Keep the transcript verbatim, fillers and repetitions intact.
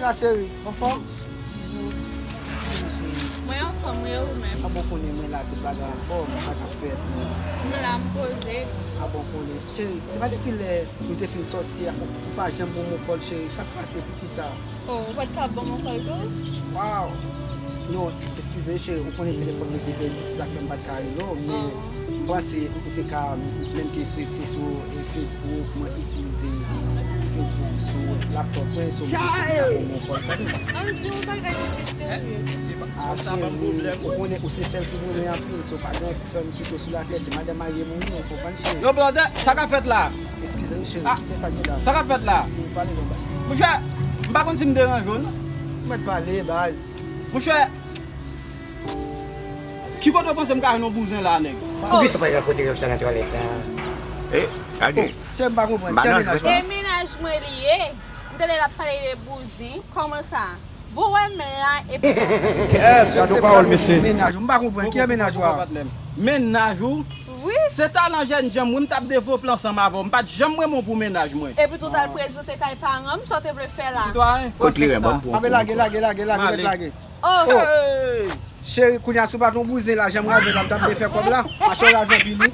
La cheri, anfòm? Mwen anfòm, wi, ou menm? A bon, konnen mwen la, tout bagay anfòm, sa k ap fèt? Mwen la, m poze. A bon, konnen. Cheri, se pa depi lè nou te fin sòti a, ou pa janm bon mon kòl, cheri. Sa k pase? Poukisa? Oh, ou pa t ka bon mon kòl tou? Waw! Non, eskize, cheri, ou konnen telefòn mwen te pèdi, se sa k fè m pa t ka rele w, men m panse ou te ka, menm ke se, se sou, eh, Facebook, mwen itilize Facebook sou laptop mwen, so m panse ou te ka bon mon kòl kanmenm. Ann di yon bagay ki pi serye. A cheri, ou konnen ou se sèl fi mwen renmen anpil, so pa gen anyen pou fè m kite w sou latè, se madanm marye m ou ye, ou konprann cheri? Yo, blòdè, sa k ap fèt la? Eskize m cheri, Ah. Kisa k gen la? Sa k ap fèt la? Ou pale non baz. Monchè, m pa konn si m deranje w non. Ou mèt pale baz. Monchè, ki kote w panse m ka jwenn yon bouzen la, nèg? Ou vit pa kote yo sa nan twalèt la. Eh, gade. Chè m pa konprann. M pa Ki nan menaj jwèt. la? E menaj mwen li ye. M tande l ap pale de bouzen. Kòman sa? Bon, wè m la epi Sa se pawòl mesye. Menaj ou, m pa konprann. Ki menaj ou a? Menaj ou? Wi. Se talan jèn janm, wi, m t ap devlope ansanm avè w. M pa t janm renmen w pou menaj mwen. Epi tou t al prezante kay paran m, sa w te vle fè la? Sitwayen, Kot li sèks ren sa. ban m pou Ape lage, lage, lage, lage, Male. lage. Oh, Hey! Cheri, kounye a si w pa t yon bouzen la, janm raze la, m t ap byen fè kòb la. Mache w raze anpil wi.